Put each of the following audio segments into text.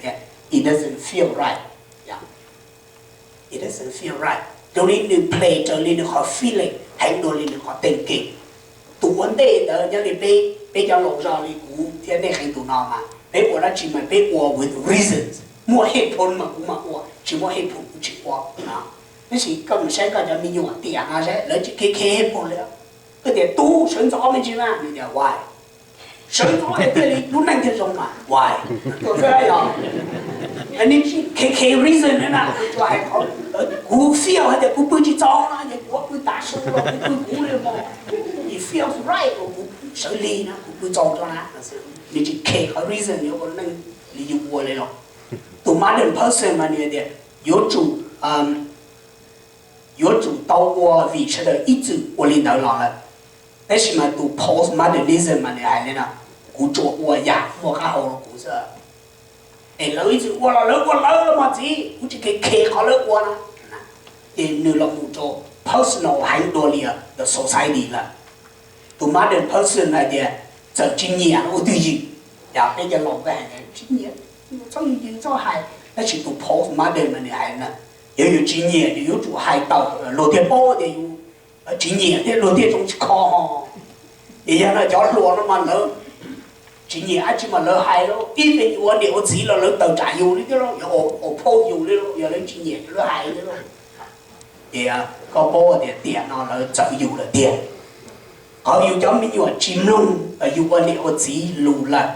tias it doesn't feel right. It doesn't feel right. Zoo li nws play raws li nws qhov feeling heev dua li nws qhov thinking. Tus ua ntej ntawd nyob li peb, peb cov laus zog li kuv thiab nej qee tus no mas peb ua dab tsi mas peb ua with reasons, muaj hej phoom mas kuv mam ua, tsis muaj hej phoom kuv tsis ua. Tab sis koj mus saib koj cov me nyuam tiam no saib lawv tsis khe khe hej phoom li. Koj tias tub sawv ntxov me ntsis mas nws tias why, sawv ntxov es thiaj li lub neej thiaj zoo mas why. Tuaj xwb yog nws tsis khe khe reason na, nws tsuas hais qhov kuv feel hais tias kuv pw tsis txaus no es kuv pw tav su los kuv pw kuv li mog, it feels right los kuv sawv lig na, kuv pw txaus tso na. Nws tsis khe qhov reason yuav ua neej li yus ua li los. Tus modern person mas nws tias yuav tsum yuav tsum tau ua vim sawv daws ib txwm ua li ntawd los lawm. Tab sis mas tus postmodernism mas nws hais li no, kuv tsuas ua yam muaj qab hau rau kuv xwb, es lawv ib txwm ua los lawv ua lawv los mas txiv, kuv tsis khe khe qhov lawv ua na. Ces nws los mus rau personal heev dua li the society lawm. Tus modern person hais tias txawm tsis nyiam los ua twj ywm. Yog peb cov laus peb hais tias tsis nyiam, txhob yws yws txhob hais, tab sis tus postmodern mas nws hais na, yog yus tsis nyiam yus yuav tsum hais tawm luag thiaj paub tias yus tsis nyiam thiab luag thiaj zoo tsis kho. Ces yog no cov hluas no mas lawv tsis nyiam dab tsi mas lawv hais, ib yus ua niam ua txiv los lawv tawm tsam yus li thiab lauj, yuav oppose yus li lauj, yog lawv tsis nyiam ces lawv hais li lauj. Ces koj paub tias tiam no lawv txawv yus lawm tiag. Qhov yus cov me nyuam tsis mloog yus ua niam ua txiv lus lawm,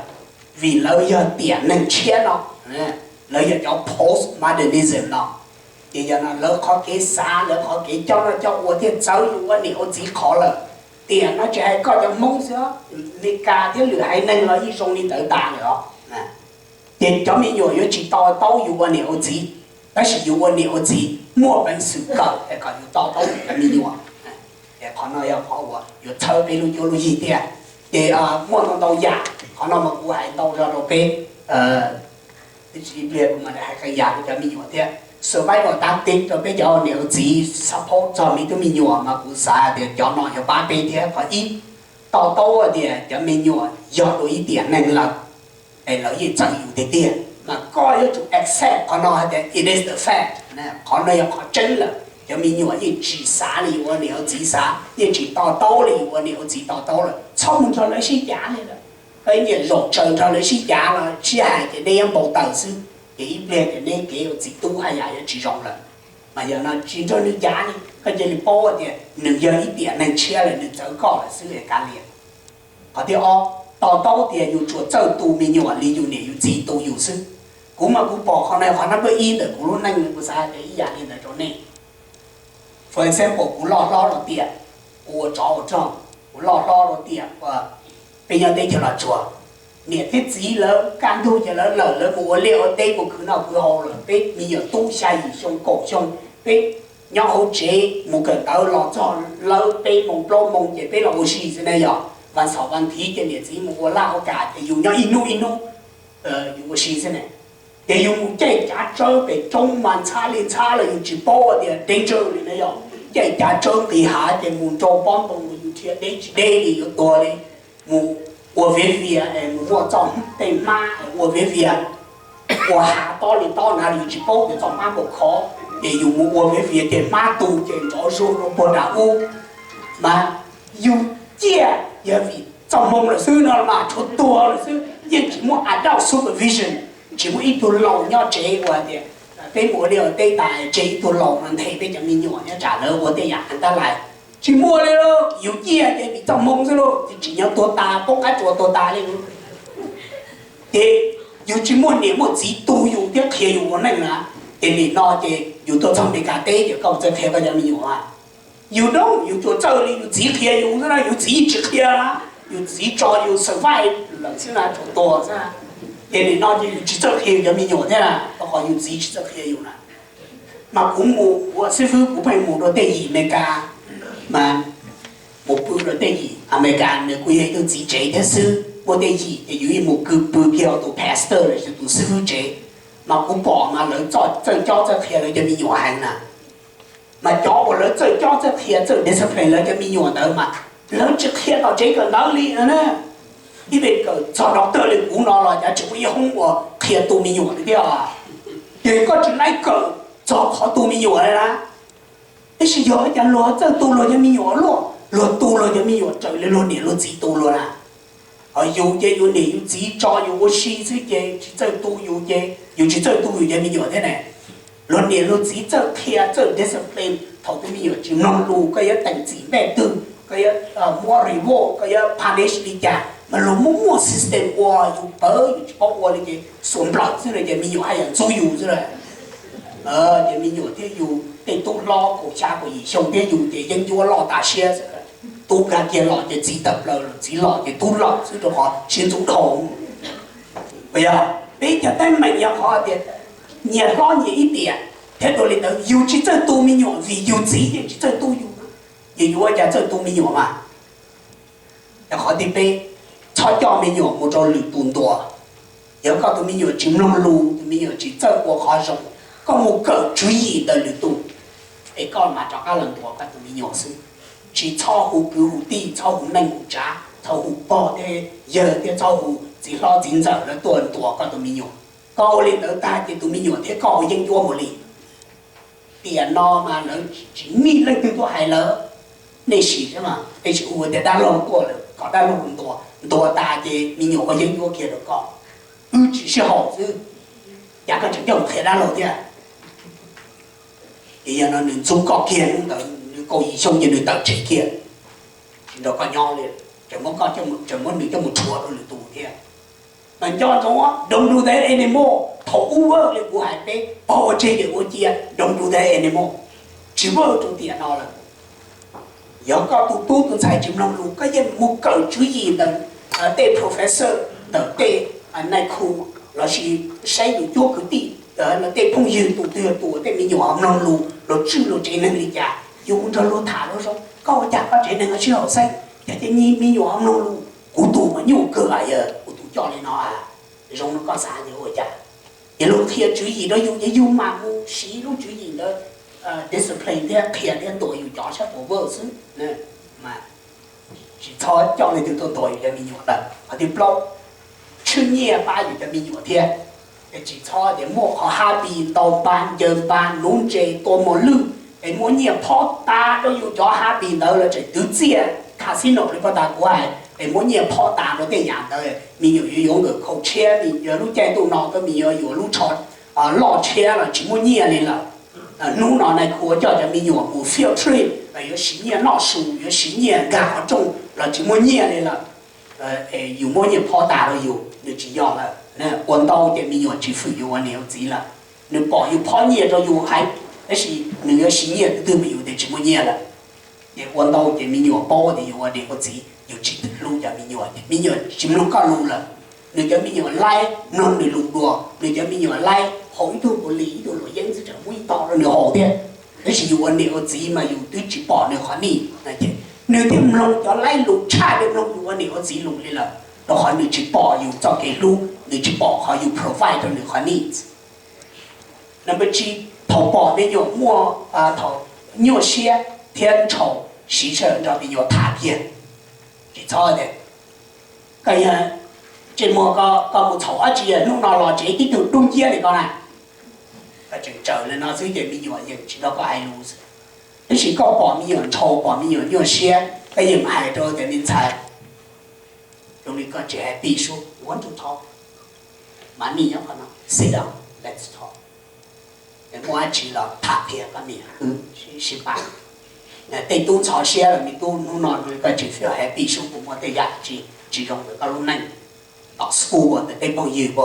vim lawv yog tiam neeg tshiab no, lawv yog cov postmodernism no. Ces yog no lawv qhov kev xav, lawv qhov kev coj noj coj ua thiaj txawv yus ua niam ua txiv qhov lawm. Tiam no tsis hais koj cov Hmoob xwb, Meskas thiab lwm haiv neeg los yeej zoo li ntawd tas lawm os. Ces cov me nyuam yuav tsis to taub yus ua niam ua txiv, tab sis yus ua niam ua txiv muaj peev xwm kawm es kom yus to taub yus cov me nyuam. Es qhov no yog qhov uas yuav txhawb peb lub cuab lub yig thiab. Ces muaj ntau ntau yam, qhov no mas kuv hais ntau zog rau peb, ib pliag kuv mam li hais qee yam rau cov me nyuam thiab. Survival tactic rau peb cov niam ua txiv support txog me tub me nyuam mas kuv xav tias cov no yuav pab peb thiab. Qhov ib, to taub tias cov me nyuam yog dua ib tiam neeg lawm, es lawv yeej txawv yus tiag tiag, mas koj yuav tsum accept qhov no hais tias it is the fact, qhov no yog qhov tseeb lawm. Cov me nyuam yeej tsis xav li yus ua niam ua txiv xav, yeej tsis to taub li yus ua niam ua txiv to taub lawm. Txhob mus nrog lawv sib cav li lawm. Koj ib nyiam zaum tsaws nrog lawv sib cav los sib hais ces neb yuav npau taws xwb, ces ib pliag ces neb kev ua txiv tub haj yam yuav tsis zoo lawm. Mas yog no tsis nrog nws cav li, koj cia li paub tias nws yog ib tiam neeg tshiab lawm, nws txawv koj lawm xwb es kav liam. Qhov thib ob, to taub tias yus tsuas txawj tu me nyuam li yus niam yus txiv tu yus xwb. Kuv mas kuv pom qhov no qhov no pab ib ntawm kuv lub neej, kuv xav hais tias ib yam li ntawd rau nej. For example, kuv loj hlob rau tiam, kuv ua tsov ua rog, kuv loj hlob rau tiam uas peb nyob teb chaws Los Tsuas, niam thiab txiv lawv kaj ntug ces lawv lawm, lawv mus ua liaj ua teb mus khwv noj khwv haus lawm, peb me nyuam tub xya yim xyoo kaum xyoo, peb nyob hauv tsev mus kawm ntawv los txog lawv peb moos plaub moos ces peb los ua si xwb na yog, vas xaum vas thiv ces niam txiv mus ua laj ua kam ces yus nyob ib hnub ib hnub yus ua si xwb na. Ces yus mus caij cav tsawb pem roob mas ntxhab li ntxhab los yus tsis paub tias danger li na yog, caij cav tsawb nqis hav ces mus nrau pob ntoo yus dhia deb tsis deb li yuav tuag li. Mus ua viav vias es mus muaj txoj tej hmab ua viav vias, ua hav tob li tob na yus tsis paub tias txoj hmab npaum khov, ces yus mus ua viav vias ces hmab tu ces nrov zuag rau puag nram ub. Mas yus ciaj yog vim txoj hmoo lawm xwb no mas tshuav tuag lawm xwb, yeej tsis muaj adult supervision, tsis muaj ib tug laus nyob tsev ua tias peb mus ua liaj ua teb tas tseg ib tug laus no nthe peb cov me nyuam nyob tsam lawv ua tej yam heev tab lais. Tsis muaj li lauj, yus ciaj ces vim txoj hmoo xwb lauj, tsis nyob tuag tas poob qab tsuas tuag tas li. Ces yus tsis muaj niam muaj txiv tu yus thiab qhia yus ua neej na. Ces nim no ces yus tuaj txog Meskas teb ces koj txawj qhia koj cov me nyuam a? Yus doob, yus tsuas txawj li yus txiv qhia yus xwb na, yus txiv tsis qhia na, yus txiv tso yus survive lawm xwb na, tsuas tuag xwb na. Ces nim no ces yus tsis txawj qhia yus cov me nyuam thiab na, rau qhov yus txiv tsis txawj qhia yus na. Mas kuv mus ua xib fwb kuv pheej mus rau tej yim Amelikas, mas mus pw rau tej yim Amelikas nws kuj yog ib tug txiv tsev thiab xwb, muaj tej yim ces yus yeej mus pw kiag tus pastor los sis tus xib fwb tsev. Mas kuv pom mas lawv txawj cob txawj qhia lawv cov me nyuam heev na. Mas cov uas lawv txawj cob txawj qhia txawj discipline lawv cov me nyuam ntawd mas lawv tsis qhia tom tsev kawm ntawv li na. Ib vej kawm txog doctor li kuv no los cav tseem muaj ib hoob uas qhia tu me nyuam li thiab. Ces koj tsis laib kawm txog qhov tu me nyuam li na. Tab sis yog ua cas luag txawj tu luag cov me nyuam luaj, luag tu luag cov me nyuam raws li luag niam luag txiv tu luag na. Ho yus ces yus niam yus txiv tso yus ua si xwb ces tsis txawj tu yus ces yus tsis txawj tu yus cov me nyuam thiab ne. Luag niam luag txiv txawj qhia txawj discipline thaum tus me nyuam tsis mloog lus, koj yuav teem txim npej twg, koj yuav muab reward, koj yuav punish li cas mas luag muaj muaj system ua, yus pawv yus tsis paub ua li ces xuas nplawm xwb no ces me nyuam haj yam ntxub yus xwb lawm. Ces me nyuam thiab yus tej tub hlob kaum xya kaum yim xyoo thiab yus ces yeeb ncuab loj tas siab xwb. Tub nkag kiag los ces txiv tawm plaws, txiv los ces tub laus xwb rau qhov siab ntxub dhau. Yog peb cov teeb meem yog qhov tias nyias hlob nyias ib tiam, thiab dua li ntawd yus tsis txawj tu me nyuam vim yus txiv yeej tsis txawj tu yus, ces yus ua cas txawj tu me nyuam mas. Yog qhov thib peb, txhob coj me nyuam mus rau lwm tus ntuas. Yog koj tus me nyuam tsis mloog lus, tus me nyuam tsis txawj ua qhov zoo, koj mus kawm tswv yim ntawm lwm tus, es koj mam rov qab los ntuas koj tus me nyuam xwb. Tsis txhob hu kwv hu tij, txhob hu neej hu tsav, txhob hu pog thiab yawg thiab txhob hu txiv hlob txiv ntxawm lawv tuaj ntuas koj tus me nyuam. Koj ua li ntawd tag ces tus me nyuam thiab koj ua yeeb ncuab mus li. Tiam no mas lawv tsis nij leej twg tuaj hais lawv. Nej sim, nej sim hu tias dab laug tuaj lawm kom dab laug ntuas, ntuas tas ces me nyuam ua yeeb ncuab kiag rau koj. Wb tsis sib haum xwb, cas koj tseem coj mus qhia dab laug thiab? Ces yog no nws ntxub koj kiag hnub ntawd, nws kaum yim xyoo ces nws tawm tseg kiag, tsis nrog koj nyob li, tseem muab koj, tseem muab nws coj mus rhuav rau lwm tus thiab. Mas nco ntsoov, don't do that anymore. Thaum ub li kuv hais peb pog ua tseg ces ua cia, don't do that anymore. Tsis muaj rau tiam no lawm. Yog koj tus tub tus ntxhais tsis mloog lus, koj yeej mus kawm tswv yim ntawm tej professor, ntawm tej nais khu, lossis saib yus cuab kwv tij, tej phooj ywg tus twg tus tej me nyuam mloog lus, luag tswj luag tsev neeg li cas, yus mus nrog luag tham luag zoo. Koj ua cas koj tsev neeg sib haum xeeb, cas ces me nyuam mloog lus, kuv tus mas nyuaj kawg, yog kuv tus coj li no, zoo no koj xav tias ua cas? Ces luag qhia tswv yim rau yus ces yus mam mus siv lub tswv yim ntawd discipline thiab qhia thiab ntuas yus cov sab puas vwj xwb. Mas tsis txhob coj leej twg tuaj ntuas yus cov me nyuam lawm. Qhov thib plaub, tshwj nyiaj pab yus cov me nyuam thiab. Es tsis txhob tias muaj qhov happy, ntaus npas ncaws npas nuv ntses tua mos lwj, es muaj nyiaj phob tas rau yus cov happy ntawd los tseem twv txiaj casino li pab tas kuv hais, es muab nyiaj phob tas rau tej yam ntawd, me nyuam yuav yuav nkawm khau tshiab, lub caij ntuj no koj me nyuam yuav lub tsho loj tshiab los tsis muaj nyiaj li lawm. Hnub no nais khu coj cov me nyuam mus field trip los yuav siv nyiaj noj su, yuav siv nyiaj nkag qhov rooj los tsis muaj nyiaj li lawm. Yus muab nyiaj phob tas rau yus, nws tsis yog lawm. Ua ntau ces me nyuam tsis hwm yus ua niam ua txiv lawm. Nws pom yus phob nyiaj rau yus heev, tab sis nws yuav siv nyiaj twg twg mas yus tias tsis muaj nyiaj lawm. Ces ua ntau ces me nyuam paub tias yus ua niam ua txiv yus tsis hlub cov me nyuam, ces me nyuam tsis mloog koj lus lawm. Nws cov me nyuam laib mloog nws lus dua, nws cov me nyuam laib haus ib tug npaum li ib tug luam yeeb xwb tseem muab ib tog rau nws haus thiab. Tab sis yus ua niam ua txiv mas yus twb tsis pom nws qhov nij, nws thiaj mloog cov laib lus tshaj li mloog yus ua niam ua txiv lus li lawm, rau qhov nws tsis pom yus txoj kev hlub, nws tsis pom qhov yus provide rau nws qhov needs. Number tsib, thaum pom me nyuam muaj, thaum nyuaj siab thiab ntshaus siv sij hawm nrog me nyuam tham kiag. Tsis txhob tias koj yog ntsej muag koj mus txhaum dab tsi hnub no los tsev tib tug dub nciab li koj na. Koj tseem tsaws li no xwb ces me nyuam yeej tsis nrog koj hais lus xwb. Tab sis koj pom me nyuam ntshaus, pom me nyuam nyuaj siab, koj yeej hais rau tias me ntxhais, zoo li koj tsis happy sub, you want to talk? Money nyob qhov no, sit down, let's talk. Muaj dab tsi los tham qhia koj niam wb sib pab. Tej tub ntxhov siab los me tub, hnub no koj tsis feel happy sub, kuv muaj tej yam tsis, tsis zoo ntawm koj lub neej. Tom school ntawm tej phooj ywg,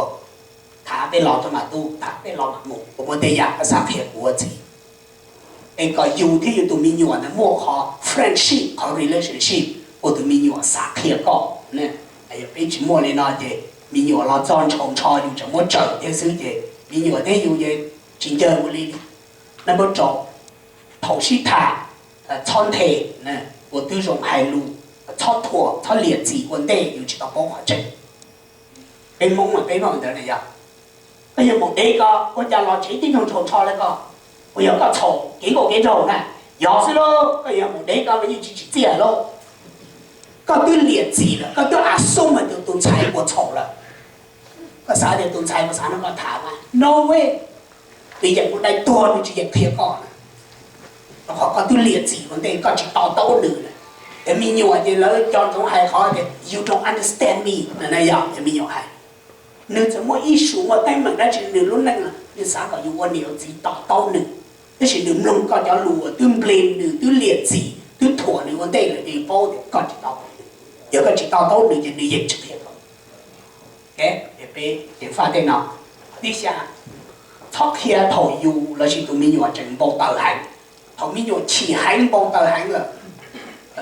tham peb los rau mam tu, tham peb los mam mus, kuv muaj tej yam koj xav qhia kuv ua txiv. Es kom yus thiab yus tus me nyuam ntawd muaj qhov friendship, qhov relationship, ua tus me nyuam xav qhia koj. Yog peb tsis muaj li no ces me nyuam los txog ntshaus ntsho yus tseem muab tsawm thiab xwb ces me nyuam thiab yus tsis ncawg mus li. Number rau, thaum sib tham, txhob nthe, ua tib zoo hais lus, txhob thuam, txhob liam txim ua ntej yus tsis tau paub qhov tseeb. Peb Hmoob mas peb muaj ntawd na yog. Koj yog maum dev ko ua cas los tsev tib tug ntshaus ntsho li ko? Uas yog koj txhaum kev nkauj kev nraug na? Yog xwb lauj, koj yog maum dev ko los yeej tsis tsim txiaj lauj. Koj twb liam txim lawm, koj twb assume tias tus ntxhais puas txhaum lawm. Koj xav tias tus ntxhais puas xav nrog koj tham mas no way. Nws yeem ua dai tuag nws tsis yeem qhia koj na. Rau qhov koj twb liam txim ua ntej, koj tsis to taub nws na. Es me nyuam ces lawv cov ntxoov hais qhov tias you don't understand me no na, yog es me nyuam hais, nws txawm muaj issue muaj teeb meem dab tsi nws lub neej los nws xav kom yus ua niam ua txiv to taub nws. Tab sis nws mloog koj cov lus uas twb blame nws, twb liam txim, twb thuam nws ua ntej lawm, nws paub tias koj tsis to taub nws. Yog koj tsis to taub nws ces nws yeej tsis qhia koj. Peb ceev faj tej no. Qhov thib xya, txhob qhia thaum yus lossis tus me nyuam tseem npau taws heev. Thaum me nyuam chim heev npau taws heev lawm,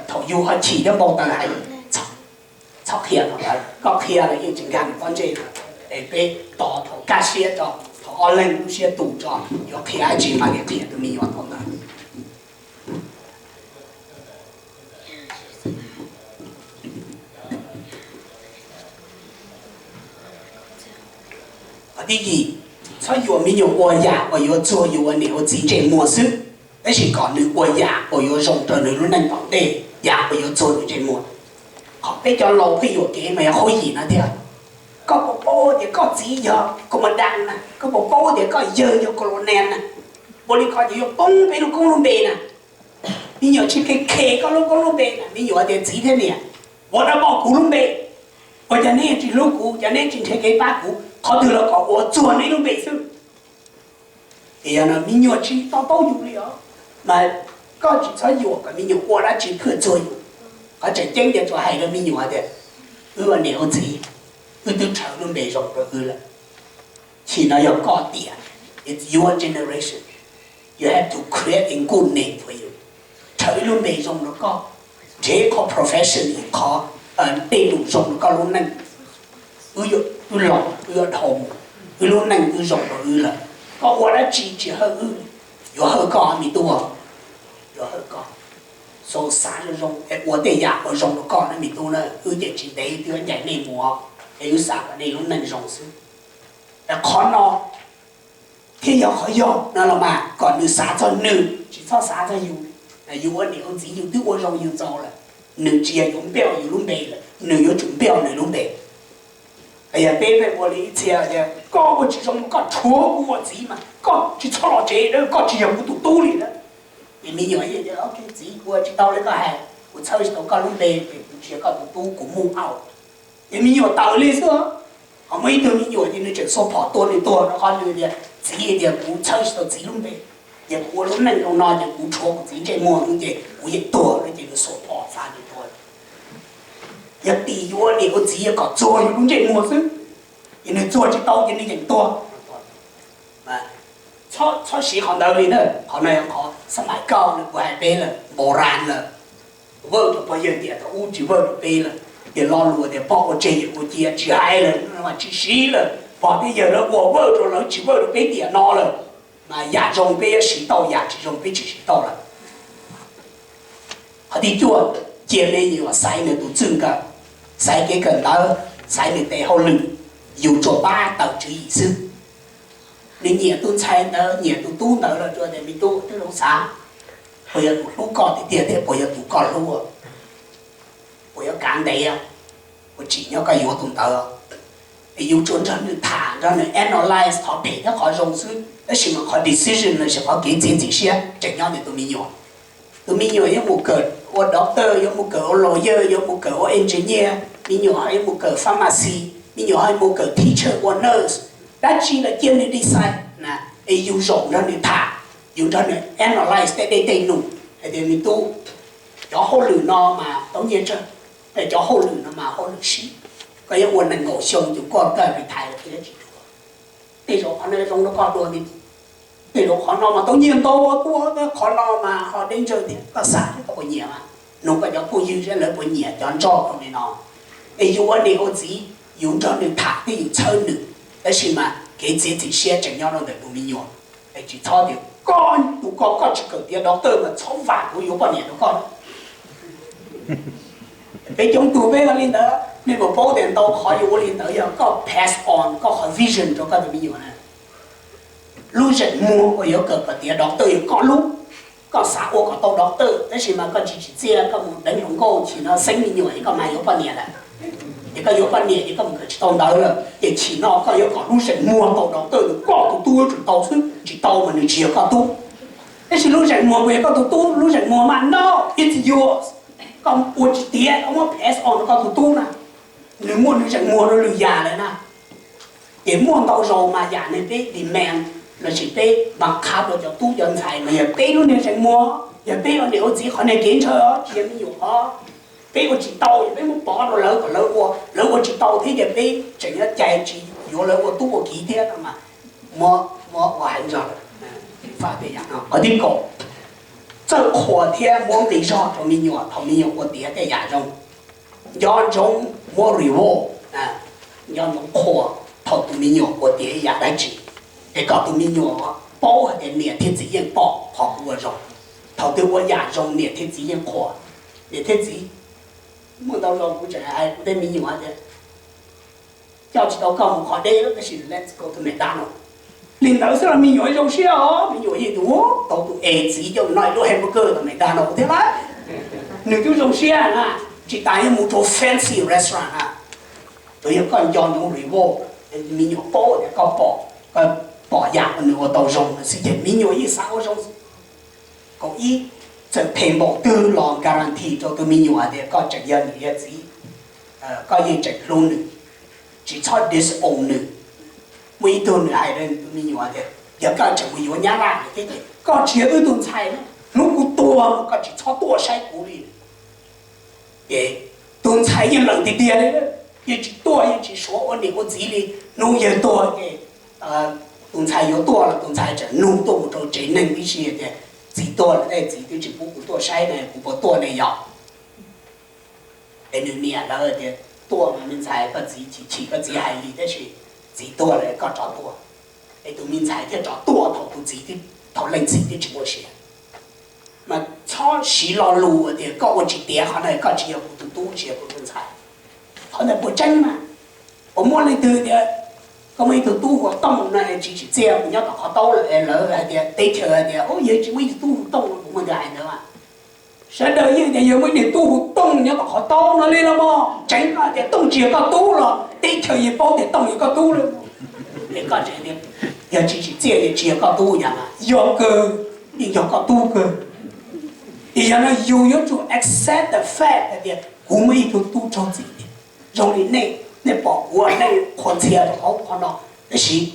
thaum yus ho chim thiab npau taws heev, txhob qhia thaum ntawd. Koj qhia los yeej tsis nkag nws pob ntseg no. Es peb tos thaum kaj siab tso, thaum ob leeg lub siab tus tso, yuav qhia dab tsi mas li qhia tus me nyuam thaum ntawd. Qhov thib yim, txhob yuam me nyuam ua yam uas yuav txuag yus ua niam ua txiv ntsej muag xwb, tab sis kom nws ua yam uas yuav zoo rau nws lub neej tom ntej, yam uas yuav txuag nws ntsej muag. Qhov peb cov laus pheej yuam kev mas yog qhov yim no thiab. Koj puas paub tias koj txiv yog commandant na? Koj puas paub tias koj yawg yog colonel na? Ua li ko ces yuav poob peb lub koob lub npe na. Me nyuam tsis kheev kheev koj lub koob lub npe na, me nyuam tias txiv thiab niam, ua dab poj kuv lub npe, ua cas neb tsis hlub kuv, cas neb tsis nrhiav kev pab kuv, qhov twg los kom ua txuag neb lub npe xwb. Es yog no me nyuam tsis to taub yus li os, mas koj tsis txhob yuam kom me nyuam ua dab tsi phwj txuag yus. Qhov tseem ceeb ces tsuas hais rau me nyuam tias wb ua niam ua txiv, wb twb rhawv lub npe zoo rau wb lawm. Chim no yog koj tiam, it's your generation, you have to create a good name for you. Rhawv ib lub npe zoo rau koj, nrhiav ib qho profession, ib qho tej lus zoo rau koj lub neej. Wb los wb yuav dhau mus, wb lub neej wb zoo rau wb lawm, koj ua dab tsi tsis hawj wb, yuav hawj koj me tub, yuav hawj koj. So xav zoo zoo es ua tej yam uas zoo rau koj na me tub na, wb ces tsis ntev twb yuav ncaim nej mus, es wb xav kom nej lub neej zoo xwb. Es qhov no thiaj yog qhov yog no los mas kom nws xav txog nws, tsis txhob xav txog yus. Yus ua niam ua txiv yus twb ua zoo yus txaus lawm, nws tsis yog yuav npaj yus lub npe lawm, nws yuav tsum npaj nws lub npe. Yog peb pheej ua li ib txhia tias koj ua tsis zoo, koj rhuav kuv ua txiv mas koj tsis txhob los tsev, koj tsis yog kuv tus tub li na. Es me nyuam yeej tias ok txiv, kuv ua tsis tau li koj hais, kuv txhawb tsis tau koj lub npe ces kuv tsis yog koj tus tub, kuv move out. Ces me nyuam tawm li xwb. Ho muaj ib tug me nyuam ces nws tseem xuas phom tua nws tuag rau qhov nws tias txiv tias kuv txhawb tsis tau txiv lub npe, ces kuv ua lub neej zoo no ces kuv rhuav kuv txiv ntsej muag ces kuv yeej tuag no, ces nws xuas phom xav nws tuag. Yog tim yus ua niam ua txiv yog kom txuag yus lub ntsej muag xwb, ces nws txuag tsis tau ces nws yeej tuag. Txhob siv qhov ntawd li na. Qhov no yog qhov xab mais kauj nws kuv hais peb lawm, npau ras lawm. Vawj rau pog yawg tiam thaum ub tsis vawj rau peb lawm, ces lo lus tias pog ua tseg yawm ua cia tsis hais lawm, tsis siv lawm, pog thiab yawg lawv ua vawj rau lawv tsis vawj rau peb tiam no lawm. Mas yam zoo peb yuav siv tau, yam tsis zoo peb tsis siv tau lawm. Qhov thib cuaj, cia me nyuam xaiv nws tus txwj nkawm, xaiv kev kawm ntawv, xaiv nws tes hauj lwm, yus tsuas pab tawm tswv yim xwb. Nws nyiam tus ntxhais ntawd, nyiam tus tub ntawd los tsuas tias me tub, twb zoo xav, puas yog tus hlub koj tiag tiag thiab puas yog tus koj hlub, puas yuav kav ntev, puas tsim nyog koj yuav tus ntawd. Es yus tsuas nrog nws tham, nrog nws analyze qhov phem thiab qhov zoo xwb, tab sis mas qhov decision lossis qhov kev txiav txim siab tseem nyob ntawm tus me nyuam. Tus me nyuam yuav mus kawm ua doctor, yuav mus kawm ua lawyer, yuav mus kawm ua engineer, me nyuam ho yuav mus kawm pharmacy, me nyuam ho yuav mus kawm teacher ua nurse, dab tsi los cia nws decide na. Es yus zaum nrog nws tham, yus nrog nws analyze tej dej tej num hais tias me tub, cov hauj lwm no mas tau nyiaj tsawg, cov hauj lwm no mas hauj lwm siv, koj yuav ua nees nkaum xyoo ces koj retire los thiaj tsis ruam. Tej zaum qhov no zoo rau koj dua me tub, tej zaum qhov no mas tau nyiaj ntau tuaj, qhov no mas ho danger tiag, koj xav seb koj puas nyiam mas. Nug koj cov phooj ywg seb lawv puas nyiam cov nroj li no. Es yus ua niam ua txiv, yus nrog nws tham thiab yus txhawb nws, tab sis mas kev txiav txim siab tseem nyob rau ntawm tus me nyuam. Es tsis txhob tias koj tus ko koj tsis kawm tiav doctor mas txhob vam kuv yuav poj niam rau koj. Peb coob tug peb ua li ntawd, nej puas paub tias ntau qhov yus ua li ntawd yog koj pass on koj qhov vision rau koj tus me nyuam na. Lub zeem muag uas yuav kawm kom tiav doctor yog koj lub. Koj xav ua kom tau doctor tab sis mas koj tsis tsim txiaj, koj mus deev hluas nkauj, chim no xeeb me nyuam es koj mas yuav poj niam lawm. Ces koj yuav poj niam ces koj mus kawm tsis tau ntawv lawm, ces chim no koj yuav kom lub zeem muag tau doctor, koj tus tub yuav tsum tau xwb, tsis tau mas nws tsis yog koj tub. Tab sis lub zeem muag puas yog koj tus tub? Lub zeem muag mas no, it's yours. Koj ua tsis tiav, koj muab pass on rau koj tus tub na, nws muaj nws zeem muag rau lwm yam lawm na. Ces muaj ntau zaus mas yam ne peb demand lossis peb npaj qhab rau cov tub cov ntxhais mas yog peb lub niag zeem muag, yog peb ua niam ua txiv qhov niag kev ntshaw os, tsis yog me nyuam os. Peb ua tsis tau, peb muab pov rau lawv kom lawv ua, lawv ua tsis tau thiab ces peb tseem yuav cais tsis yuav lawv ua tub ua kiv thiab no mas muab, muab ua hais zog lawm. Qhov thib kaum, txawj qhuas thiab muab nqi zog rau me nyuam thaum me nyuam ua tiav tej yam zoo. Nco ntsoov muab reward, nco ntsoov qhuas thaum tus me nyuam ua tiav ib yam dab tsi, es kom tus me nyuam paub hais tias niam thiab txiv yeej pom qhov kuv ua zoo. Thaum twg ua yam zoo niam thiab txiv yeej qhuas. Niam thiab txiv, muaj ntau zaus kuv tseem hais kuv tej me nyuam tias, coj tsis tau koj mus qhov deb tab sis let's go to McDonald. Li ntawd xwb los me nyuam zoo siab os, me nyuam yeej tias tau tus es txiv coj mus noj ib lub hamburger tom McDonald thiab lauj. Nws twb zoo siab na, tsis tas yuav mus rau fancy restaurant na. Tsuas yog koj nco ntsoov reward, me nyuam paub tias koj pom, koj pom yam uas nws ua tau zoo no xwb ces me nyuam yeej xav ua zoo. Kaum ib, txawm phem npaum twg los guarantee rau tus me nyuam hais tias koj tseem yog niam yog txiv, koj yeej tseem hlub nws, tsis txhob disown nws. Muaj ib tug nws hais rau tus me nyuam tias, yog koj tseem mus yuav nyab laj thiab ces koj tsis yog wb tus ntxhais, hnub kuv tuag koj tsis txhob tuaj saib kuv li. Ces tus ntxhais yeej lees tiag tiag li, yeej tsis tuaj yeej tsis suav ua niam ua txiv li. Hnub yawg tuag ces tus ntxhais yuav tuaj los tus ntxhais tseem nug tuaj mus rau tsev neeg tib si tias, txiv tuaj lawm, txiv twb tsis pub kuv tuaj saib ne, kuv puas tuaj ne yog? Es nws niam lawv tias, tuaj mas me ntxhais, koj txiv chim chim koj txiv hais li tab sis txiv tuag lawm koj rov tuaj. Es tus me ntxhais thiaj rov tuaj thaum tus txiv, thaum leej txiv twb tsis muaj sia. Mas txhob siv lo lus tias koj ua tsis tiav qhov no koj tsis yog kuv tus tub tsis yog kuv tus ntxhais. Qhov ntawd puas tseeb mas? Puas muaj leej twg tias koj muaj ib tug tub hu ua Tooj no es tsis tsim txiaj mus nyob tom qhov taub lawm es lawv hais tias teb chaws hais tias, yog tsis muaj ib tug tub hu Tooj no, puas muaj tus hais ntawd? Sawv daws yeej tias yog muaj ib tug tub hu Tooj nyob tom qhov taub no li los mas tseeb no tias Tooj tsis yog koj tub los teb chaws yeej paub tias Tooj yog koj tub lawm. Es koj tseem tias yog tsis tsim txiaj es tsis yog koj tub, yog mas yog kawg, yeej yog koj tub kawg. Es yog no yus yuav tsum accept the fact hais tias kuv muaj ib tug tub raug txim. Zoo li nej, nej pom kuv, nej qhuas ntxhias rau hauv qhov no, tab sis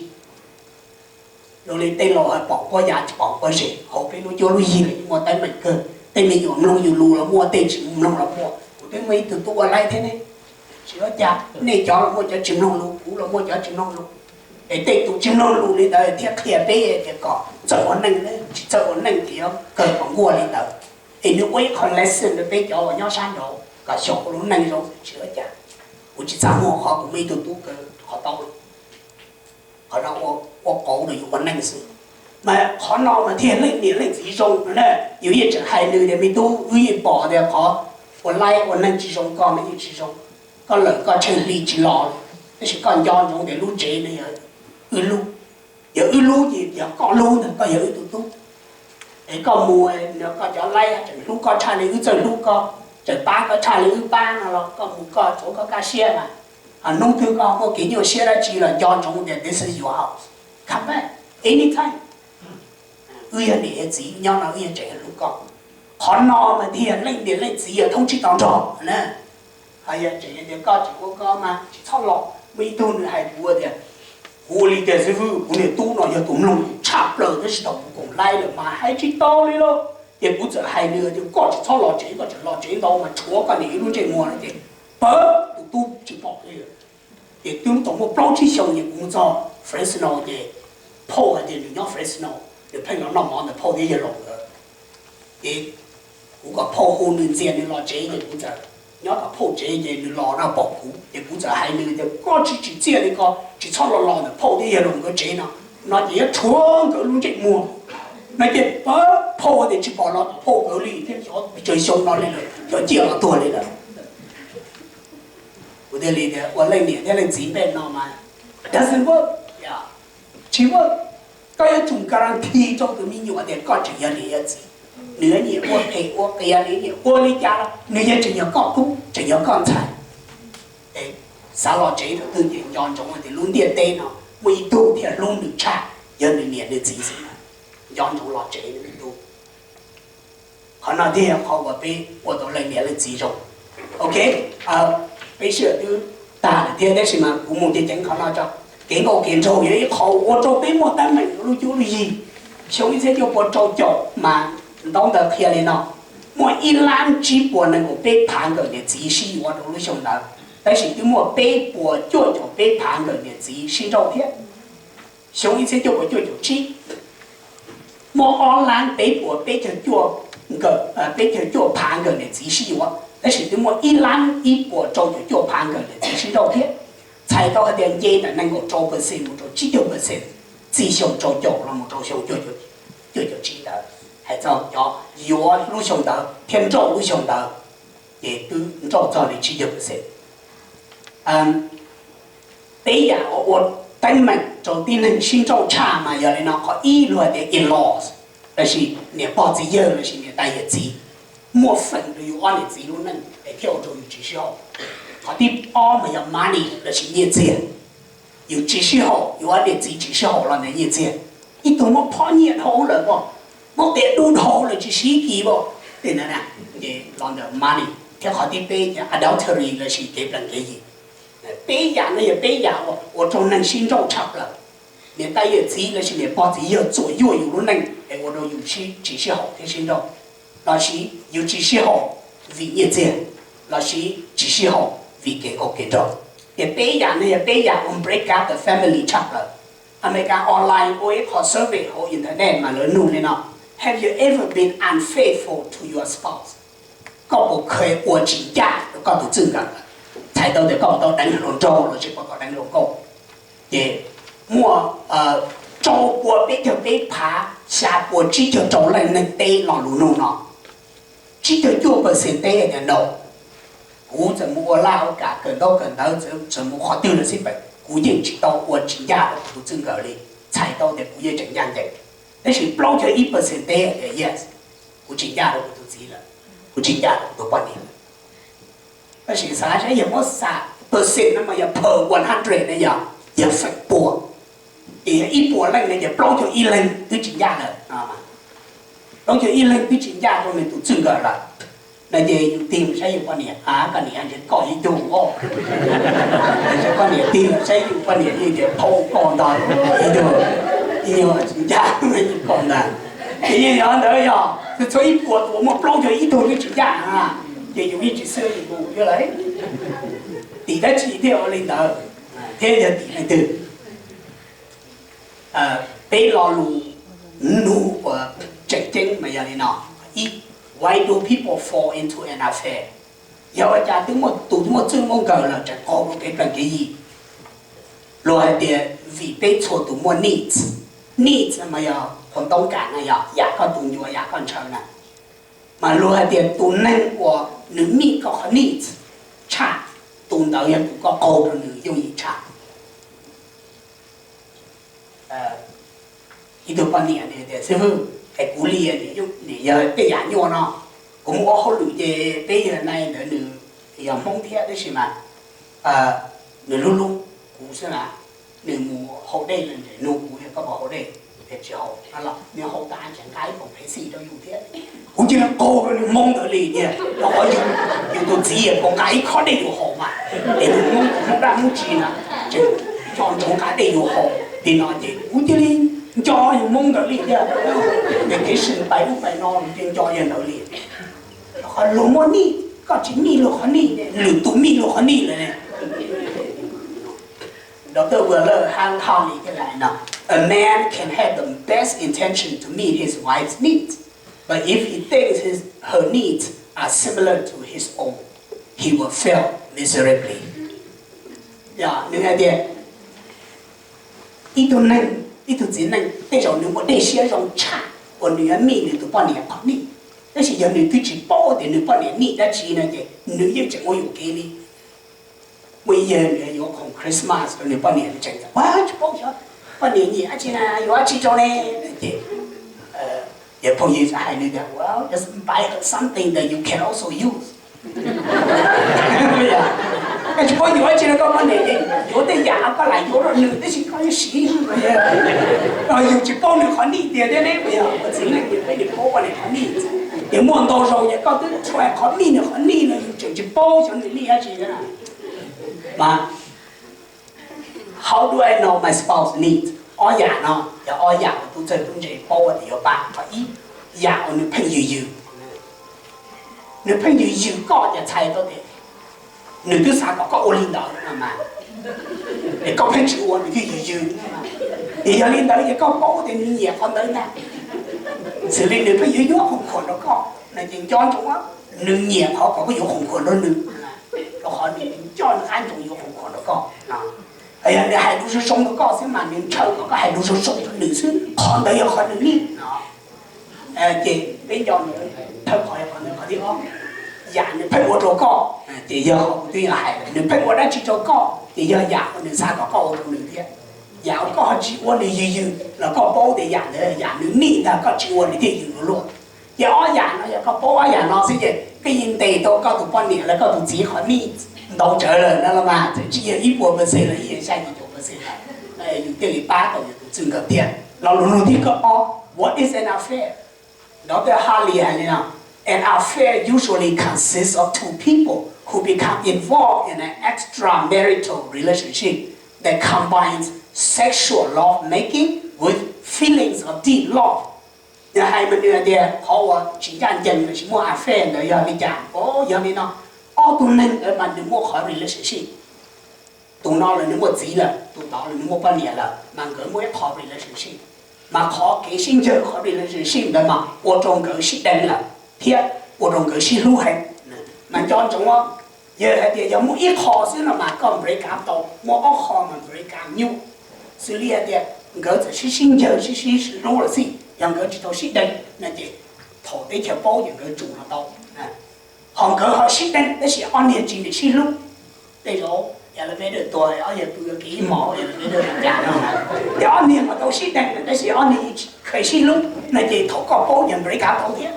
zoo li tej laus hais pom quab yav tsis pom quab zes, hauv peb lub cuab lub yig los yeej muaj teeb meem kawg, tej me nyuam mloog yus lus los muaj, tej tsis mloog los muaj. Kuv twb muaj ib tug tub ua laib thiab ne, tsis ua cas, nej cov los muaj cov tsis mloog lus, kuv los muaj cov tsis mloog lus. Es tej tus tsis mloog lus li ntawd thiaj qhia peb tias kom txawj ua neej, tsis txawj ua neej ces yuav kawg kom nkuaj li ntawd. Es nws ua ib qho lesson rau peb cov uas nyob sab nraud kom xyaum ua lub neej zoo, tsis ua cas. Kuv tsis txaj muag qhov kuv muaj ib tug tub kawg qhov taub. Qhov no ua qauv rau yus ua neej xwb. Mas qhov no mas thiaj leej niam leej txiv zoo no na. Yus yeej tseem hais nws tias, me tub, wb yeej pom tias qhov ua laib ua neej tsis zoo koj mas yeej tsis zoo. Koj lawm koj tsheej hli tsis los li, tab sis koj nco ntsoov tias lub tsev no yog wb lub, yog wb lub ces yog koj lub ntag, koj yog wb tus tub. Es koj mus, koj cov laib tseem hlub koj tshaj li wb txawj hlub koj, tseem pab koj tshaj li wb pab no los koj mus koj tsuav koj kaj siab mas. Hnub twg koj muaj kev nyuaj siab dab tsi los nco ntsoov tias this is your house, come back anytime. Wb yog niam yog txiv nyob no wb yeej tseem hlub koj. Qhov no mas thiaj leej niam leej txiv yog thoob tsib to nrog na. Ho yog tseem tias koj tsis ua koj mas tsis txhob los. Muaj ib tug nws hais kuv tias, kuv ua li tiag xwb, kuv niag tub no yog tus mloog tshaj plaws tab sis thaum kuv koom laib lawm mas hais tsis tau li lauj. Ces kuv txawm hais nws tias koj tsis txhob los tsev, koj tseem los tsev ntau mas tshuav koj niam ib lub ntsej muag no ces pawg tus tub tsis pom li. Ces twb tau muaj plaub tsib xyoo ces kuv mus txog Fresno ces phauj hais tias nws nyob Fresno, nws pheej los noj mov ntawm phauj thiab yawg laus nkawd. Ces kuv kom phauj hu nws ntxias nws los tsev ces kuv txawm nyob tom phauj tsev ces nws los no pom kuv ces kuv txawm hais nws tias koj tsis tsim txiaj li ko, tsis txhob los los ntawm phauj thiab yawg laus nkawd tsev no, no ces yuav tshuav nkawd lub ntsej muag. No ces pawg phauj tias tsis pom los tom phauj nkawd li thiab, xyov pes tsawg xyoo no li lawm xyov ciaj los tuag li lawm. Kuv thiaj li tias ua leej niam thiab leej txiv npe no mas doesn't work, tsis work. Koj yuav tsum guarantee rau tus me nyuam tias koj tseem yog niam yog txiv. Nws nyiam ua phem ua qias, nws nyiam ua li cas los nws yeej tseem yog koj tub, tseem yog koj ntxhais. Xav los tsev rau twg ces nco ntsoov tias lub ntiaj teb no muaj ib tug thiaj hlub nws tshaj, yog nws niam nws txiv xwb. Nco ntsoov los tsev, qhov no thiaj yog qhov uas peb ua tau leej niam leej txiv zoo. Ok, peb sij hawm twb tag lawm thiab, tab sis mas kuv mus ceev ceev qhov no tso. Kev nkauj kev nraug yog ib qho ua rau peb muaj teeb meem lub cuab lub yig. Xyoo ib txhiab cuaj puas rau caum mas ntaub ntawv qhia li no: muaj ib lab tsib puas nees nkaum peb phav nkawm niam txiv sib yuav rau lub xyoo ntawd, tab sis twb muaj peb puas cuaj caum peb phav nkawm niam txiv sib nrauj thiab. Xyoo ib txhiab cuaj puas cuaj caum tsib, muaj ob lab peb puas peb caug cuaj peb caug cuaj phav nkawm niam txiv sib yuav, tab sis twb muaj ib lab ib puas rau caum cuaj phav nkawm niam txiv sib nrauj thiab. Txhais tau hais tias nce ntawm nees nkaum rau percent mus rau tsib caug percent txij xyoo rau caum los mus rau xyoo cuaj caum tsib ntawd. Hais txog cov yuav lub xyoo ntawd thiab nrauj lub xyoo ntawd, ces twb nrauj txog li tsib caug percent. Peb yam uas ua teeb meem rau tib neeg sib nrauj tshaj mas yog li no: qhov ib, luag hais tias in-laws, lossis niam pog txiv yawg lossis niam tais yawm txiv, muaj feem rau yus ob niam txiv lub neej es thiaj ua rau yus tsis sib haum. Qhov thib ob mas yog money lossis nyiaj txiag. Yus tsis sib haum, yus ob niam txiv tsis sib haum los ntawm nyiaj txiag. Ib tug muab phob nyiaj dhau lawm, muab qias dub dhau lawm tsis siv kiag, tej ntawd na, ces los ntawm money. Thiab qhov thib peb ces adultery lossis kev plees kev yig. Peb yam no yog peb yam uas ua rau neeg sib nrauj tshaj plaws. Niam tais yawm txiv lossis niam pog txiv yawg txuam yuaj yus lub neej es ua rau yus tsis sib haum thiab sib nrauj, lossis yus tsis sib haum vim nyiaj txiag, lossis tsis sib haum vim kev nkauj kev nraug. Ces peb yam no yog peb yam uas break up the family tshaj plaws. Amelikas Online ua ib qho survey hauv internet mas lawv nug li no: Have you ever been unfaithful to your spouse? Koj puas kheev ua tsis ncaj rau koj tus txij nkawm lawm? Txhais tau tias koj puas tau deev hluas nraug los sis puas tau deev hluas nkauj. Ces muaj rau pua peb caug peb phav xya pua tsib caug rau leej neeg teb lo lus nug no. Tsib caug cuaj percent teb hais tias no. Kuv txawm mus ua laj ua kam kawm ntaub kawm ntawv, txawm mus qhov twg los xij peem, kuv yeej tsis tau ua tsis ncaj rau kuv tus txij nkawm li. Txhais tau tias kuv yeej tseem ncaj ncees. Tab sis plaub caug ib percent teb hais tias yes, kuv tsis ncaj rau kuv tus txiv lawm, kuv tsis ncaj rau kuv tus poj niam lawm. Tab sis xav saib yog muab xa percent no mas yog per one hundred na, yog, yog feem pua. Ces yog ib puas leej no ces plaub caug ib leeg twb tsis ncaj lawm. Plaub caug ib leeg twb tsis ncaj rau nws tus txij nkawm lawm. No ces yus tig mus saib yus poj niam, a, koj niam ntshe koj ib tug os. Koj niam tig los saib yus poj niam yeej tias phauj koj ntag, ib tug, ib nyuag tsis ncaj koj ntag. Ces yeej yog ntawd, yog txhua ib puas tus muaj plaub caug ib tug twb tsis ncaj na, ces yus yeej tsis xwb yus tus thiab lawm. Tim dab tsi thiaj ua li ntawd, thiab yog tim leej twg? Peb lo lus nug uas tseem ceeb mas yog li no. Ib, why do people fall into an affair? Yog ua cas twb muaj tus twb muaj txij muaj nkawm lawm tseem qaug rau kev plees kev yig? Luag hais tias vim peb txhua tus muaj needs. Needs mas yog qhov ntoo kam na, yog yam koj tus ncuav yam koj ntshaw na. Mas luag hais tias tus neeg uas nws meet koj qhov needs tshaj, tus ntawd yog tus koj qaug rau nws yooj yim tshaj. Ib tug poj niam nws tias, xib hwb, es kuv li nim yog tej yam nyuaj no, kuv mus ua hauj lwm ces peb yawg nai ntawd nws yog Hmoob thiab tab sis mas nws hlub hlub kuv xwb na, nws mus haus dej los nws nug kuv tias koj puas haus dej, es tsis haus no los nws haus tas tseem nqa ib poom Pepsi rau yus thiab. Kuv cia li qaug rau nws hmoov ntawd li tiag, rau qhov yus tus txiv puas nqa ib khob dej yus haus mas, es nws Hmoob, Hmoob dab Hmoob tsi na, tseem nco ntsoov nqa dej yus haus li no ces kuv cia li nco yus hmoov ntawd li tiag. Ces kev sib pais ub pais no ces nco yawg ntawd li. Qhov luag muaj needs, koj tsis meet luag qhov needs, lwm tus meet luag qhov needs lawm ne. Doctor Wheeler hais li no, a man can have the best intention to meet his wife's needs, but if he thinks his, her needs are similar to his own, he will fail miserably. Yog nws hais tias ib tug neeg, ib tug txiv neej tej zaum nws muaj dej siab zoo tshaj uas nws yuav meet nws tus poj niam qhov needs, tab sis yog nws twb tsis paub tias nws poj niam needs dab tsi no ces nws yeej tseem ua yuam kev li. Muaj ib yawg nws yuav khoom Christmas rau nws poj niam, nws tseem tias, ua tsis paub xyov poj niam nyiam dab tsi na, yuav dab tsi rau ne? Ces Ces phooj ywg hais nws tias, well, just buy her something that you can also use. Koj tsis paub yuav tsi rau koj poj niam ces yuav tej yam koj lam yuav rau nws tab sis koj yuav siv. Yus tsis paub nws qhov nij tiag thiab ne, yog ua txiv neej ces peb tsis paub poj niam qhov nij. Ces muaj ntau zaus ces koj twb try qhov nij nws qhov nij no yus tseem tsis paub xyov nws nij dab tsi thiab. Mas how do I know my spouse needs? Ob yam no yog ob yam uas tub txawj tub ntse paub tias yuav pab. Qhov ib, yam uas nws pheej yws yws. Nws pheej yws yws koj ces txhais tau tias nws twb xav kom koj ua li ntawd no mas, es koj pheej tsis ua nws thiaj yws yws. Es yog li ntawd ces koj paub tias nws nyiam qhov ntawd ntag. Xws li nws pheej yuav yuav khoom khuam rau koj no ces nco ntsoov nws nyiam qhov kom koj yuav khoom khuam rau nws, rau qhov nws coj nws qab ntsoov yuav khoom khuam rau koj. Yog nws hais lus zoo zoo rau koj xwb mas nws ntshaw kom koj hais lus zoo zoo rau nws xwb, qhov ntawd yog qhov nws nij no. Ces peb nco ntsoov thawj qhov, qhov ntawd qhov thib ob. Yam nws pheej ua rau koj ces yog qhov kuv twb yog hais lawm, nws pheej ua dab tsi rau koj ces yog yam uas nws xav kom koj ua rau nws thiab. Yam uas koj ho tsis ua nws yws yws los koj paub tias yam ntawd yam nws nij ntag, koj tsis ua nws thiaj yws luag luaj. Ces ob yam no yog koj paub ob yam no xwb ces koj yeej ntes tau koj tus poj niam los koj tus txiv qhov nij ntau tsawv lawm no los mas, txawm tsis yog ib puas percent los ib yam xya yim caum percent lawm, yus thiaj li pab tau yus tus txij nkawm thiab. Lo lus nug thib kaum ob, what is an affair? Doctor Harley hais li no, an affair usually consists of two people who become involved in an extramarital relationship that combines sexual lovemaking with feelings of deep love. Nws hais mas nws hais tias qhov uas tsis ncaj ncees los sis muaj affair ntawd yog li cas? Yog li no, ob tug neeg ntawd mas nws muaj qhov relationship. Tus no los nws muaj txiv lawm, tus tod los nws muaj poj niam lawm, mas nkawd muaj ib qho relationship. Mas qhov kev sib ncaws qhov relationship ntawd mas ua rau nkawd sib deev lawm thiab ua rau nkawd sib hlub heev. Mas nco ntsoov, yog hais tias yog muaj ib qho xwb no mas koj break up tau, muaj ob qho mas break up nyuaj. Xws li hais tias nkawd txawm sib sib ncaws sib sib hlub los xij, yog nkawd tsis tau sib deev no ces thaum teb chaws paub ces nkawd tsum no tau. Ho nkawd ho sib deev tab sis ob niag tsis niam sib hlub. Tej zaum elevator tuag ob yawg pw kev ib hmos, elevator cas no, ces ob niag mas tau sib deev tab sis ob niag kheev sib hlub no ces thaum koj paub ces break up tau thiab.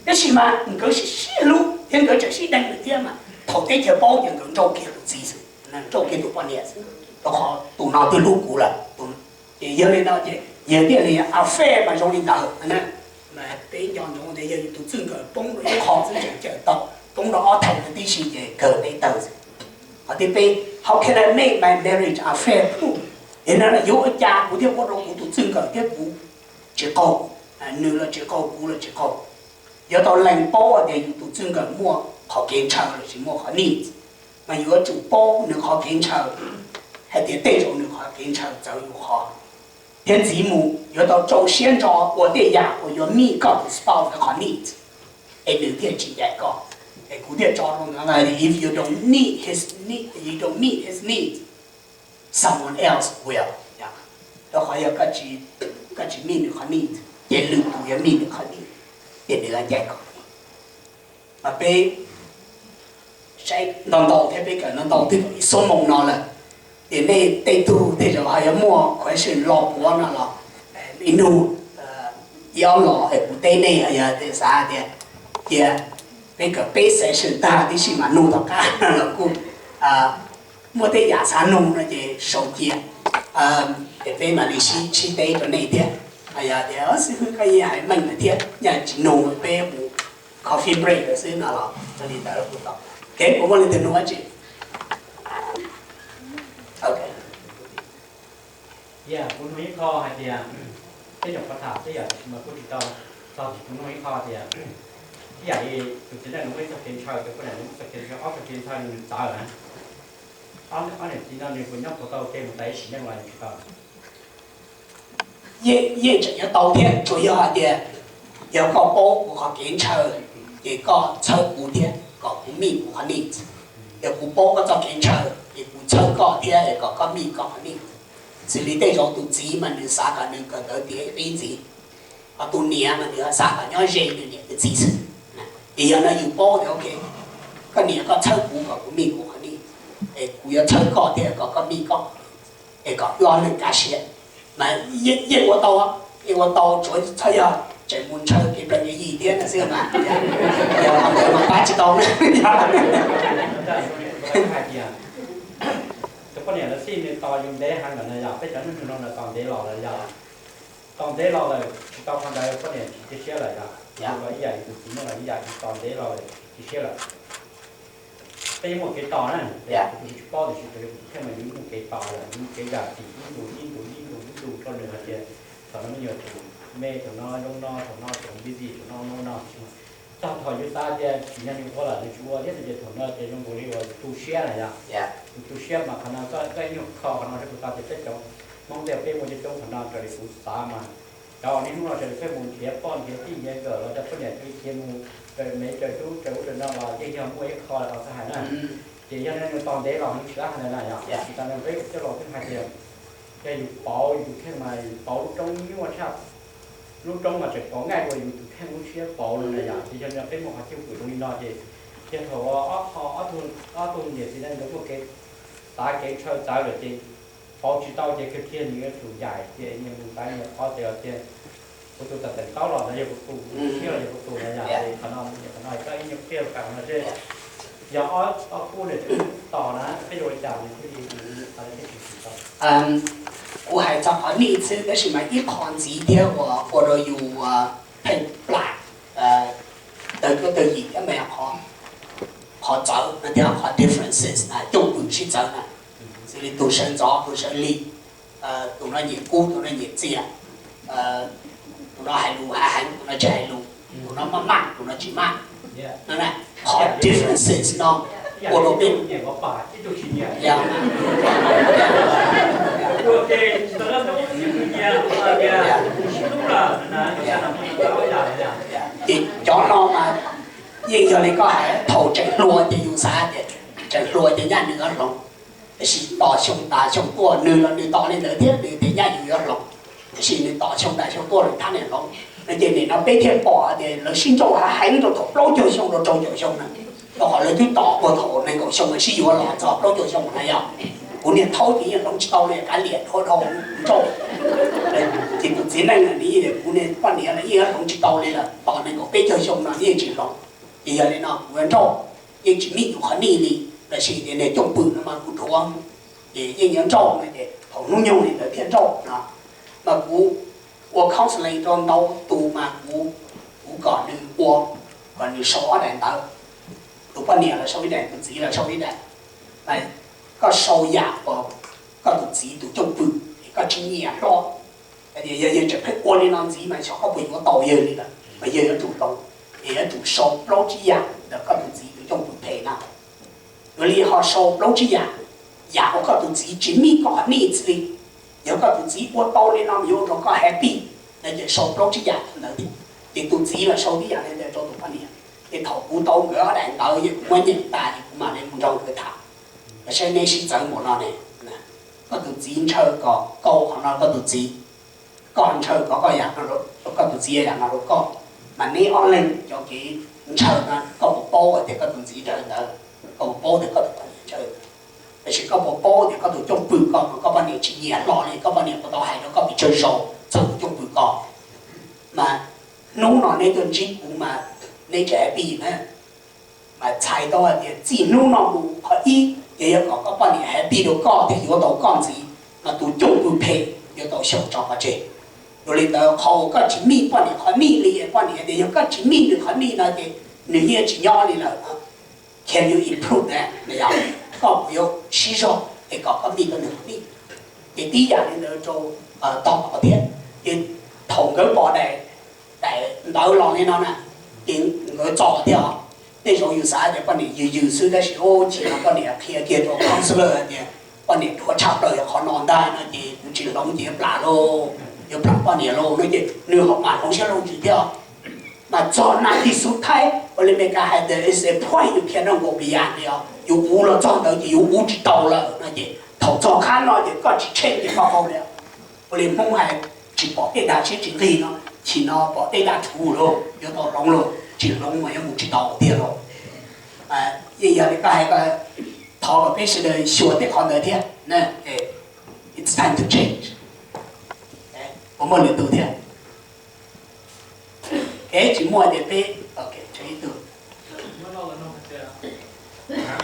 Tab sis mas nkawd sib sib hlub thiab nkawd tseem sib deev lawm thiab mas thaum teb chaws paub ces nkawd nrauj kiag tus txiv xwb, nrauj kiag tus poj niam xwb, rau qhov tus no twb hlub kuv lawm. Ces yog li no ces yog thiaj li affair mas zoo li ntawd. Mas peb nco ntsoov tias yog yus tus txij nkawm poob rau ib qho xwb tseem cawm tau, poob rau ob thaiv tib si ces kawg ntev tawg xwb. Qhov thib peb, how can I make my marriage a fair pool? Es no yuav ua cas kuv thiaj ua rau kuv tus txij nkawm thiab kuv tsis qaug, nws los tsis qaug kuv los tsis qaug? Yuav tau lees paub tias yus tus txij nkawm muaj qhov kev ntshaw los sis muaj qhov nij, mas yuav tsum paub nws qhov kev ntshaw hais tias tej zaum nws qhov kev ntshaw txawv yus qhov. Thiab ntxiv mus yuav tau rau siab ntso ua tej yam uas yuav meet koj tus spouse qhov nij, es nws thiaj tsis ncaim koj. Es kuv thiaj tso rau ntawd, if you don't need his need, you don't meet his need, someone else will. Rau qhov yog koj tsis meet nws qhov nij, ces lwm tus yuav meet nws qhov nij, ces nws yuav ncaim koj. Mas peb saib ntau ntau thiab peb kawm ntau ntau twb ib xuab moos no lawm, ces nej tej tug tej zaum ho yuav muaj question los puav no los nej nug ib ob los es kuv teb nej, yog tias xav tias cia peb kawm peb session tag tib si mas nug tom qab no los kuj muaj tej yam xav nug no ces sau cia, ces peb mam li sib teb rau nej thiab. Yog tias xib hwb koj yeej hais meej lawm thiab, yog tsis nug peb mus coffee break lawm xwb no los ua li ntawd kuj tau. Kev puas muaj leej twg nug dab tsi? Yog kuv nug ib qho hais tias, peb nyuam qhuav tham xwb yom, tiam sis mas kuj tsis tau txog, kuv nug ib qho tias, ib yam li tus txiv neej nws muaj ib txoj kev ntshaw, tus poj niam nws muaj txoj kev ntshaw, ob txoj kev ntshaw nws txawv na, ob niam txiv no nws puas nyob puas tau ke mus tas ib sim neej los nws tsis tau? Yeej tseem nyob tau thiab, tsuas yog hais tias yog koj paub kuv qhov kev ntshaw, ces koj txhawb kuv thiab kom kuv meet kuv qhov nij. Yog kuv paub koj txoj kev ntshaw, ces kuv txhawb koj thiab es kom koj meet koj qhov nij. Xws li tej zaum tus txiv mas nws xav kom nws kawm ntawv tiav ib qib ntxiv, ho tus niam mas nws xav kom nyob ze nws niam nws txiv xwb. Es yog no yus paub tias ok, koj niam koj txhawb kuv kom kuv meet kuv qhov nij, es kuv yuav txhawb koj thiab kom koj meet koj, es kom wb ob leeg kaj siab. Mas yeej ua tau, yeej ua tau, tsuas txhob yog tseem mus ntshaw kev plaws yim thiab na xwb mas, yog qhov ntawd mas pab tsis tau na. Hais tias tus poj niam lawv xij nws tos yus ntev heev lawm na yog, peb cov neeg no lawv tos ntev los lawm yog, tos ntev los lawm tsis tau qhov ntawd poj niam tsis cia siab lawm yog, yus los ib yam, yus tus txiv neej los ib yam, yus tos ntev los lawm tsis cia siab lawm. Peb yuav muaj kev tos na, yus tsis paub tiam sis yus tus kheej mas yus muaj kev tos lawm, yus muaj kev zam txim ib ntus ib ntus ib ntus ib ntus rau nws hais tias thaum no me nyuam tseem me, thaum no zoo no, thaum no tseem busy, thaum no no no. Txog thaum yus xav tias tsim nyog nws ua lawm nws tsis ua thiab no ces thaum no ces zoo nkaus li uas yus tu siab na yog. Yus tu siab mas qhov no koj ib nyuag kho qhov no rau kuv tau tias peb cov Hmoob tej peb muaj coob coob qhov no raws li kuv xav mas cov niaj hnub no raws li peb mus nrhiav poj nrhiav tij nrhiav nkawm los cov poj niam raws li khiav mus raws mev raws hlub raws ub raws no los yeej yog muaj ib qho qhov txawj hais na. Ces yog nws tos ntev los nws tsis lab hais ntawd na yog, tsis tas nws peb coj los twb hais tias yog yus pauv yus tus kheej mas yus pauv lub roob nyuaj tshaj, lub roob mas tseem pauv nqaij dua yus tus kheej lub siab pauv no na yog. Ces yog no peb muaj qhov cwj pwm zoo li no ces yog thaum ob qho, ob tug niam txiv neej nkawd muaj kev xav kev ntshaw txawv lawm ces pauv tsis tau ces kiag kiag nws yuav tsum yaim ces nyias mus txawv nyias qhov ces tias kuv tus txawm teem taub los ntawd yog kuv tus, siab los yog kuv tus na yog. Qhov no qhov no koj ib nyuag qhia rau qhov no seb yog ob khub no tseem tos na peb yuav ua li cas nws thiaj li tau. Kuv hais txog qhov nij xwb tab sis mas ib qho ntxiv thiab uas ua rau yus pheej plam tawg kuj tawg yim thiab mas qhov txawv no thiab qhov differences na, coj pwm sib txawv na, xws li tus sawv ntxov tus sawv lig, tus no nyiam kub tus no nyiam txias, tus no hais lus hav heev tus no tsis hais lus, tus no maj maj tus no tsis maj. Qhov differences no ua rau peb ces cov no mas yeej yog li koj hais, thaum tseem hluas ces yus xav tias tseem hluas ces nyaj nws yuav hloov, tab sis tos xyoo tas xyoo tuaj nws los nws tos li ntawd thiab nws tias nyaj yus yuav hloov, tab sis nws tos xyoo tas xyoo tuaj nws thab niam hloov no ces nim no peb thiaj pom tias lawv sib nrauj hav heev rau thaum plaub caug xyoo rau rau caum xyoo na, rau qhov lawv twb tos puag thaum nees nkaum xyoo sib yuav los txog plaub caug xyoo na yog. Kuv niag thaub ces yeej hloov tsis tau li, kav liam dhuav dhau nrauj. Ces tus txiv neej nws, kuv niag poj niam los yeej hloov tsis tau li lawm, tos nees nkaum peb caug xyoo no yeej tsis hloov. Ces yog li no kuv yuav nrauj, yeej tsis meet yus qhov nij li, tab sis tias niag cooj pwm no mas kuv dhuav, ces yeej yuav nrauj no ces thaum hnub nyoog li ntawd thiaj nrauj no. Mas kuv ua counseling rau ntau tus mas kuv, kuv kom nws ua, kom nws sau ob daim ntawv, tus poj niam los sau ib daim, tus txiv los sau ib daim. Mas koj sau yam uas koj tus txiv tus cooj pwm es koj tsis nyiam hlo, yog yawg tseem pheej ua li no ntxiv mas xyov koj puas yuav tau yawg li lawm, mas yawg yuav tsum hloov, es yuav tsum sau plaub tsib yam ntawm koj tus txiv tus cooj pwm phem na. Yog li ho sau plaub tsib yam, yam uas koj tus txiv tsis meet koj qhov nij xwb li. Yog koj tus txiv ua tau li no mas yuav ua rau koj happy, no ces sau plaub tsib yam ntawd thiab. Ces tus txiv los sau tib yam li ntawd rau tus poj niam. Ces thaum kuv tau nkawd ob daim ntawv ces kuv muab nyeem tas ces kuv mam li mus nrog nkawd tham, saib neb sib txawv npaum no ne. Koj tus txiv ntshaw kom koj ua qhov no rau koj tus txiv, koj ntshaw kom koj yam no, koj tus txiv yam no rau koj. Mas neb ob leeg cov kev ntshaw no koj puas paub tias koj tus txiv ntshaw ntawd, koj puas paub tias koj tus poj niam ntshaw ntawd, tab sis koj puas paub tias koj tus cooj pwm koj mas koj poj niam tsis nyiam hlo li, koj poj niam puas tau hais rau koj pes tsawg zaus txog tus cooj pwm koj? Mas hnub no neb tuaj ntsib kuv mas neb tsis happy na. Mas txhais tau hais tias txij hnub no mus qhov ib ces yog kom koj poj niam happy rau koj thiab yuav tau koj ntxiv, mas tus cooj pwm phem yuav tau xyaum tso pov tseg. Yog li ntawd qhov uas koj tsis meet poj niam qhov nij li, poj niam tias yog koj tsis meet nws qhov nij no ces nws yeej tsis nyob li lawm. Can you improve that? Yog koj puas yuav sib zog es kom koj meet tau nws qhov nij? Ces tib yam li ntawd rau Tom thiab. Ces thaum nkawd pom daim, daim ntawv los li no na, ces nkawd txo thiab os. Tej zaum yus xav tias poj niam yws yws xwb tab sis ub, chim no poj niam qhia kiag rau counselor tias poj niam dhuav tshaj plaws yog qhov no ntag no ces kuv tsis hloov ces yuav plam lauj, yuav plam poj niam lauj no ces nws ho mam hloov siab hloov tswv thiab os. Mas txog nas this xub thaib ua li Meskas hais tias it's a point you cannot go beyond li os, yus uv los txog ntawd ces yus uv tsis tau lawm no ces thaum txog qhab no ces koj tsis tsheej ces koj hau li. Ua li Hmoob hais, tsis pom dej dag siab tsis nqig no, chim no pom dej dag rhuv lauj, yuav tau hloov lauj, tsis hloov mas yuav mus tsis tau tiag lauj. Yeej yog li koj hais, thov kom peb sawv daws xyuas tej qhov ntawd thiab. It's time to change. Puas muaj lwm tus thiab? Es tsis muaj tias peb, ok, tshuav ib tug. Muab lo lus nug hais tias,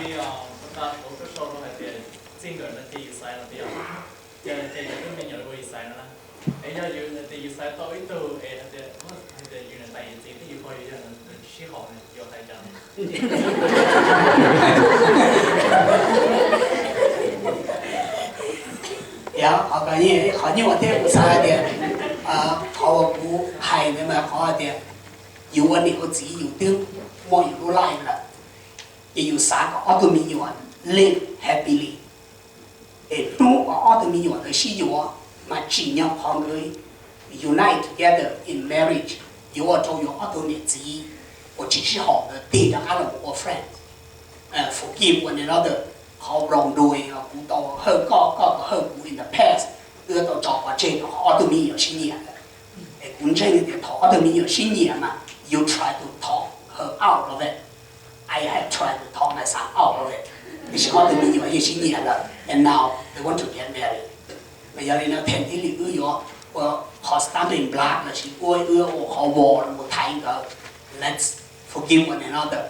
li, ua ta hauv koj sau rau hais tias txij nkawm no ces yus xaiv no tias, ces yus tus me nyuam uas yus xaiv no na, es yog yus tias yus xaiv tau ib tug es hais tias, hais tias yus niam tais yawm txiv twb yus pog yus yog nws tsis sib haum, yus hais cas? Qhov nyuaj thiab kuv xav hais tias, qhov uas kuv hais ntawd mas qhov hais tias yus ua niam ua txiv yus twb muaj yus lub life lawm, ces yus xav kom ob tug me nyuam live happily. Es hnub uas ob tug me nyuam ntawd sib yuav mas tsim nyog qhov nkawd unite together in marriage, yuav ua rau yus ob tug niam txiv uas tsis sib haum ntawd tig rov qab los ua friends. Forgive one another, qhov wrongdoing, kuv tau hawj koj, koj tau hawj kuv in the past, wb tau tso pov tseg rau qhov ob tug me nyuam sib nyiam lawm. Es kuv ntseeg tias thaum ob tug me nyuam sib nyiam mas you try to talk her out of it. I have tried to talk myself out of it. Tiam sis ob tug me nyuam yeej sib nyiam lawm, and now they want to get married. Mas yog li no then thiaj li wb yuav ua qhov stumbling block lossis ua, wb ua qhov wall los mus thaiv nkawd. Let's forgive one another.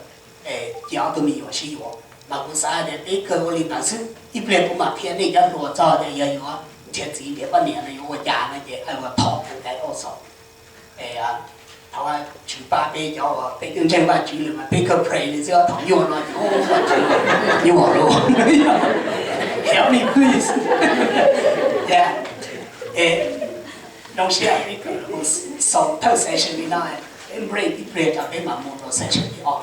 Cia ob tug me nyuam sib yuav. Mas kuv xav tias peb kawg ua li ntawd xwb, ib pliag kuv mam qhia nej cov hluas txog tias yog yuav nrhiav txiv nrhiav poj niam no yuav ua cas no ces I will talk to that also. Thov Tswv pab peb cov uas peb twb ntseeg Vajtswv lawm mas peb kawg pray li xwb, thaum nyuaj no ces Vajtswv, nyuaj lawm, help me please. Zoo siab peb kawg mus xaus thawj session li no, peb break ib pliag rau peb mam mus rau session thib ob.